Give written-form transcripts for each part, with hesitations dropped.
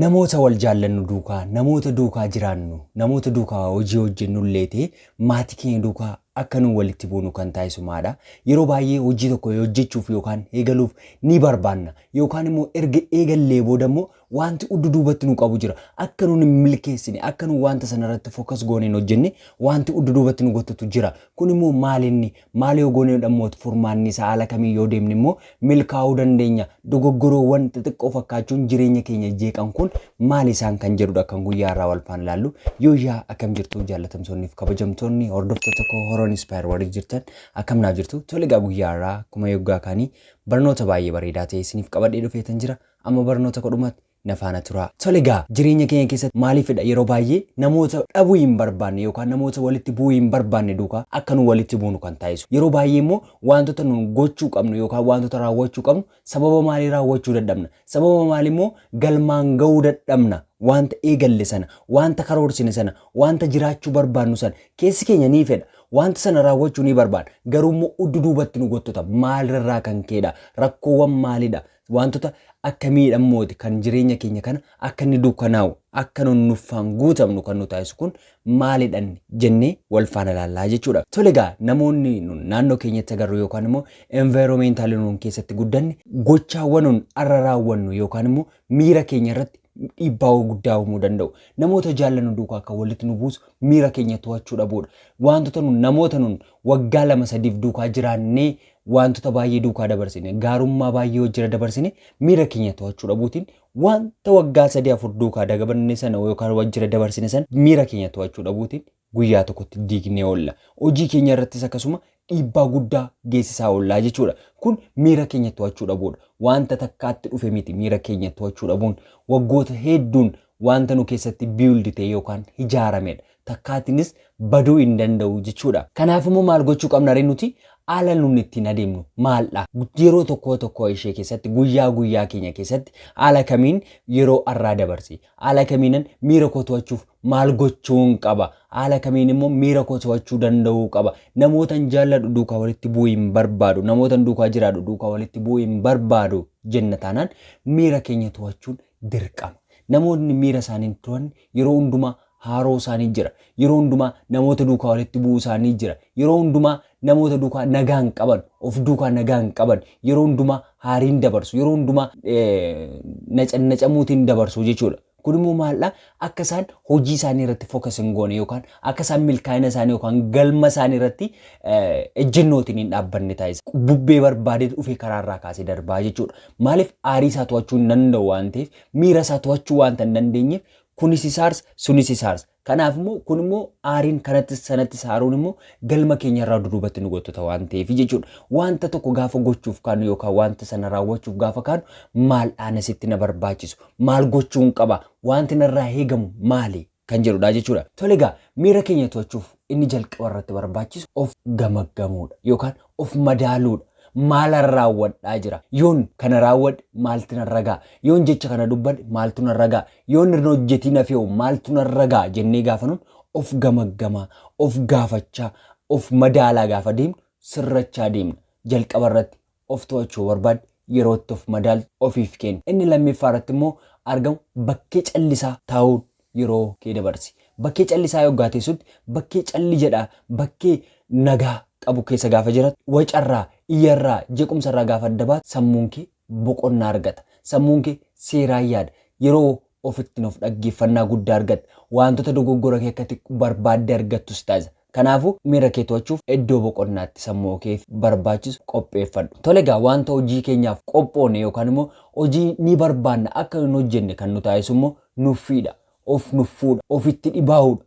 Namoota wal jaallannu duukaa, namoota duukaa jiraannu, namoota duukaa hojii hojjennu illee ta'e maatii keenya duukaa akka nu walitti buunu kan taasisu maadha? Yeroo baay'ee hojii tokko hojjechuuf yookaan eegaluuf ni barbaanna. Yookaan immoo erga eegallee booda immoo wanti uddu duubatti nu qabu jira. Akka nun hin milkeessine, akka nu wanta sana irratti focus goonee hin hojjenne wanti uddu duubatti nu gottatu jira. Kun immoo maal inni? Maal yoo goone immoo furmaanni isaa haala kamiin yoo deemne immoo milkaa'uu dandeenya? Dogoggoroowwan xixiqqoo fakkaachuun jireenya keenya jeeqan kun maal isaan kan jedhudha kan guyyaa irraa wal faana ilaallu. Yooyyaa, akkam jirtu jaallatamtoonni fi kabajamtoonni hordoftoota koo Horoon Inspire warri jirtan, akkam naaf jirtu? Tole egaa, guyyaa irraa akkuma yoggaa kaanii barnoota baay'ee bareedaa ta'e isiniif qabadhee dhufeetan jira. Amma barnoota kodhumaatti na faana tura. Tole egaa, jireenya keenya keessatti maaliifidha yeroo baay'ee namoota dhabuu hin barbaanne yookaan namoota walitti bu'uu hin barbaanne duukaa akka nu walitti buunu kan taasisu? Yeroo baay'ee immoo wantoota nu gochuu qabnu yookaan wantoota raawwachuu qabnu sababa maalii raawwachuu dadhabna? Sababa maalii immoo galmaan ga'uu dadhabna? Wanta eegalle sana, wanta karoorsine sana, wanta jiraachuu barbaannu sana keessi keenya ni fedha. Wanta sana raawwachuu ni barbaada. Garuu immoo uddu duubatti nu gottota. Maalirraa kan ka'edha? Rakkoowwan maalidha? Wantoota akkamiidha mooti kan jireenya keenya kana akka inni dukkanaa'u, akka nu nuffaan guutamnu kan nu taasisu kun maalidhan jennee wal faana ilaallaa jechuudha. Tole egaa, namoonni nun naannoo keenyatti agarru yookaan immoo environmental nun keessatti guddanne gochaawwan nun arra raawwannu yookaan immoo miira keenya irratti dhiibbaa guddaa uumuu danda'u. Namoota jaallannu duukaa akka walitti nu buusu miira keenya to'achuu dhabuudha. Wantoota nun namoota nun waggaa 2 3f duukaa jiraannee, wantoota baay'ee duukaa dabarsine, gaarummaa baay'ee hojjira dabarsine, miira keenya to'achuu dhabuutiin wanta waggaa 3 4 duukaa dagabanne sana yookaan wajjira dabarsine sana miira keenya to'achuu dhabuutiin guyyaa tokkotti diignee oolla. Hojii keenya irrattis akkasuma dhiibbaa guddaa geessisaa oollaa jechuudha. Kun miira keenya to'achuu dhabuudha. Wanta takkaatti dhufe miti miira keenya to'achuu dhabuun, waggoota hedduun wanta nu keessatti build ta'e yookaan ijaaramedha. Takkaatiinis baduu hin danda'u jechuudha. Kanaaf immoo maal gochuu qabna ree nuti? Haala nun ittiin adeemnu maaldha? Yeroo tokko tokko ishee keessatti, guyyaa guyyaa keenya keessatti haala kamiin yeroo har'aa dabarsi? Haala kamiinan miira koo to'achuuf maal gochuun qaba? Haala kamiin immoo miira koo to'achuu danda'uu qaba? Namootan jaalladhu duukaa walitti bu'uu hin barbaadu. Namootan duukaa jiraadhu duukaa walitti bu'uu hin barbaadu jenna taanaan miira keenya to'achuun dirqama. Namoonni miira isaanii to'anne yeroo hundumaa haaroo isaanii jira. Yeroo hundumaa namoota duukaa walitti bu'uu isaanii jira. Yeroo hundumaa namoota duukaa nagaa hin qaban, of duukaa nagaa hin qaban. Yeroo hundumaa haariin dabarsu, yeroo hundumaa nacannacamuutiin dabarsu jechuudha. Kun immoo maaldha? Akka isaan hojii isaanii irratti focus hin goone yookaan akka isaan milkaa'ina isaanii yookaan galma isaanii irratti ejjennootiin hin dhaabbanne taasisa. Bubbee barbaadee dhufee karaarraa kaasee darbaa jechuudha. Maaliif? Aarii isaa to'achuu hin danda'u waan ta'eef, miira isaa to'achuu waanta hin dandeenyeef, kunis isaars, sunis isaars. Kanaaf immoo kun immoo aariin kanattis sanattis haaruun immoo galma keenya irraa duubatti nu gottota waan ta'eef jechuudha. Wanta tokko gaafa gochuuf kaanu yookaan wanta sana raawwachuuf gaafa kaanu, maal asitti na barbaachisu? Maal gochuun qaba? Wanti narraa eegamu maali? Kan jedhudha jechuudha. Tole egaa, miira keenya to'achuuf inni jalqaba irratti barbaachisu of gamaggamuudha yookaan of madaaluudha. Maalan raawwadhaa jira? Yoon kana raawwadhe maaltu narra ga'a? Yoon jecha kana dubbadhe maaltu narra ga'a? Yoon hin hojjetiin hafee'u maaltu narra ga'a jennee gaafa nun of gamaggamaa, of gaafachaa, of madaalaa gaafa deemnu sirrachaa deemna. Jalqaba irratti of to'achuu barbaadde yerootti of madaaltu ofiif kenni. Inni lammaffaa irratti immoo argamu bakkee callisaa taa'uun yeroo kee dabarsi. Bakkee callisaa yoggaa teessutti, bakkee calli jedhaa, bakkee nagaa qabu keessa gaafa jiraatu, wacarraa, iyyarraa, jeequmsarraa gaafa adda baatu sammuun kee boqonnaa argata. Sammuun kee seeraan yaada. Yeroo ofittiin of dhaggeeffannaa guddaa argatta. Wantoota dogoggora kee akka barbaadde argattus taasisa. Kanaafuu miira kee to'achuuf iddoo boqonnaatti sammuu keef barbaachisu qopheeffadhu. Tole egaa, wanta hojii keenyaaf qophoone yookaan immoo hojii ni barbaanna akka hin hojjenne kan nu taasisu immoo nuffiidha. Of nuffuudha. Ofitti dhibaa'uudha.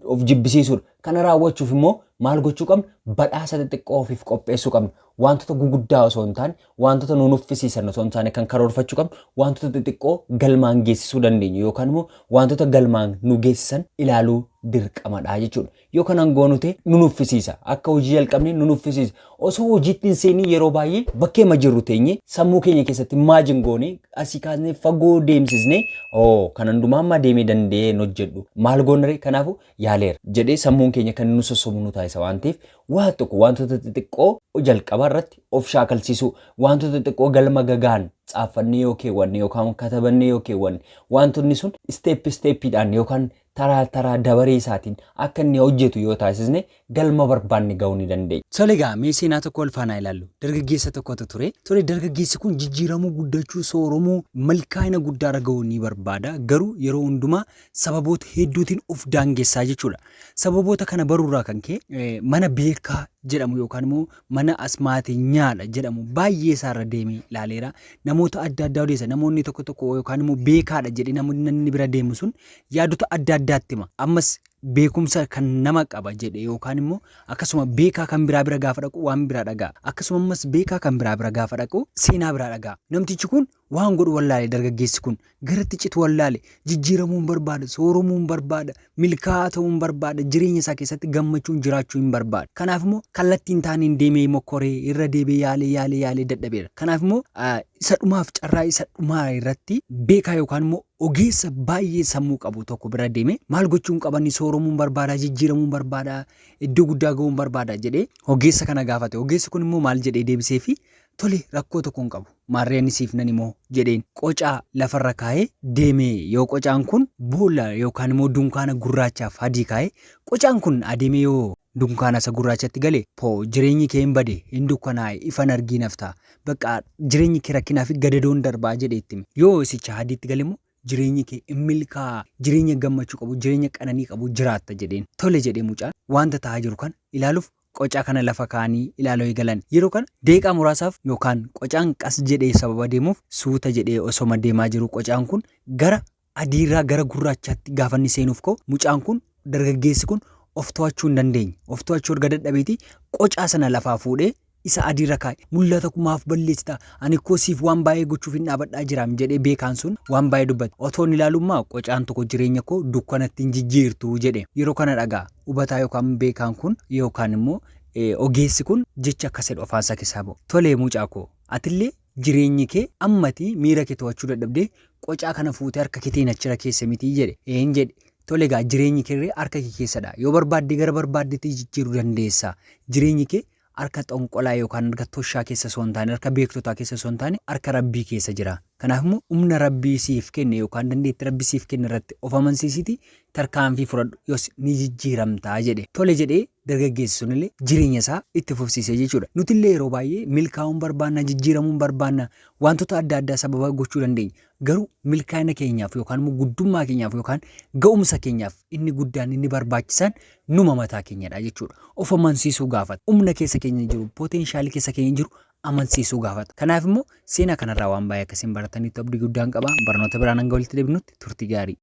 Of jibbisiisuudha. Kana raawwachuuf immoo maal gochuu qabna? Badhaasa xixiqqoo ofiif qopheessuu qabna. Wantoota guguddaa osoo hin taane, wantoota nu nuffisiisan osoo hin taane, kan karoorfachuu qabnu wantoota xixiqqoo galmaan geessisuu dandeenyu yookaan immoo wantoota galmaan nu geessisan ilaaluu dirqamadha jechuudha. Yoo kanan goonu ta'e nu nuffisiisa. Akka hojii jalqabne nu nuffisiisa. Osoo hojiitti hin seeniin yeroo baay'ee bakkeema jirru teenye sammuu keenya keessatti imagine goone, asii kaasnee fagoo deemsisnee, "Oo, kan hundumaa amma deemee danda'ee hin hojjedhu. Maal goonare? Kanaafuu yaaleera" jedhee sammuun Sammuun keenya kan nu sossobu nu taasisa waan ta'eef waan tokko wantoota xixiqqoo jalqaba irratti of shaakalsiisuu, wantoota xixiqqoo galma gagaan xaaffannee yoo keewwanne yookaan katabannee yoo keewwanne, wantoonni sun step stepiidhaan yookaan taraa taraa dabaree isaatiin akka inni hojjetu yoo taasisne, galma barbaanne ga'uu ni dandeenya. Tole egaa, mee seenaa tokko wal faanaa ilaallu. Dargaggeessa tokkotu ture. Tole, dargaggeessi kun jijjiiramuu, guddachuu, sooromuu, milkaa'ina guddaa irra ga'uu ni barbaada. Garuu yeroo hundumaa sababoota hedduutiin of daangessaa jechuudha. Sababoota kana baruurraa kan ka'e mana beekaa jedhamu yookaan immoo mana asmaatinyaadha jedhamu baay'ee isaarra deemee ilaaleera. Namoota adda addaa odeessa. Namoonni tokko tokko yookaan immoo beekaadha jedhee namoonni inni bira deemu sun yaadota adda addaatti hima. Ammas beekumsa kan nama qaba jedhe yookaan immoo akkasuma beekaa kan biraa bira gaafa dhaqu waan biraa dhaga'a. Akkasuma ammas beekaa kan biraa bira gaafa dhaqu seenaa biraa dhaga'a. Namtichi kun waan godhu wallaale. Dargaggeessi kun garatti citu wallaale. Jijjiiramuu hin barbaada, sooromuu hin barbaada, milkaa'aa ta'uu hin barbaada, jireenya isaa keessatti gammachuun jiraachuu hin barbaada. Kanaaf immoo kallattiin taaneen deemee mokkoree irra deebi'ee yaalee yaalee yaalee dadhabeera. Kanaaf immoo isa dhumaaf, carraa isa dhumaa irratti beekaa yookaan immoo ogeessa baay'ee sammuu qabu tokko bira deeme. Maal gochuun qabani, sooromuun barbaada, jijjiiramuun barbaada, iddoo guddaa ga'uun barbaada jedhee ogeessa kana gaafate. Ogeessi kun immoo maal jedhee deebisee fi? Tole, rakkoo tokko hin qabu, maarree ani siif nan himoo jedheen. Qocaa lafarra kaa'ee deemee yoo qocaan kun boolla yookaan immoo dunkaana gurraachaaf adii kaa'ee, qocaan kun adeemee yoo dunkaana isa gurraachatti gale, poo, jireenyi kee hin bade, hin dukkanaa'e, ifan argii nafta, bakka jireenyi kee rakkinaa fi gadadoon darbaa jedhee itti hime. Yoo isicha adiitti gale immoo, jireenyi kee hin milkaa'a, jireenya gammachuu qabu, jireenya qananii qabu jiraatta jedheen. Tole jedhee mucaan wanta ta'aa jiru kana ilaaluuf qocaa kana lafa kaa'anii ilaaluu eegalan. Yeroo kana deeqaa muraasaaf yookaan qocaan qas jedhee sababa deemuuf suuta jedhee osoma deemaa jiru, qocaan kun gara adiirraa gara gurraachaatti gaafa inni seenuuf ka'u, mucaan kun, dargaggeessi kun of to'achuu hin dandeenye. Of to'achuu erga dadhabeeti qocaa sana lafaa fuudhee isa adiirra kaa'e. Mul'ata kumaaf balleessita, ani koo siif waan baay'ee gochuuf hin dhaabadhaa jiraam jedhee beekaan sun waan baay'ee dubbate. Otoo hin ilaalummaa qocaan tokko jireenya koo dukkanatti hin jijjiirtu jedhe. Yeroo kana dhagaa hubataa yookaan beekaan kun yookaan immoo ogeessi kun jecha akkas jedhu afaan isaa keessaa ba'u. Tolee mucaa koo, atillee jireenyi kee ammati miira kee to'achuu dadhabdee qocaa kana fuutee harka keetiin achira keesse miti jedhe. Een jedhe. Tole egaa, jireenyi kee harka kee keessadha. Yoo barbaadde gara barbaaddetti jijjiiruu dandeessa. Jireenyi kee harka xonqolaa yookaan harka toshaa keessa osoo hin taane, harka beektotaa keessa osoo hin taane, harka rabbii keessa jira. Kanaaf immoo humna rabbii siif kenne yookaan dandeettii rabbii siif kenne irratti of amansiisiti tarkaanfii fudhadhu, yoos ni jijjiiramtaa jedhe. Tole jedhee dargaggeessi sunillee jireenya isaa itti fufsiisee jechuudha. Nutillee yeroo baay'ee milkaa'uun barbaanna, jijjiiramuun barbaanna, wantoota adda addaa sababa gochuu dandeenya. Garuu milkaa'ina keenyaaf yookaan immoo guddummaa keenyaaf yookaan ga'umsa keenyaaf inni guddaan, inni barbaachisaan numa mataa keenyadha jechuudha. Of amansiisuu gaafata. Humna keessa keenya jiru, potentialii keessa keenya jiru amansiisuu gaafata. Kanaaf immoo seenaa kanarraa waan baay'ee akkasiin baratanitti abdii guddaan qaba. Barnoota biraan hanga walitti deebinutti turtii gaarii.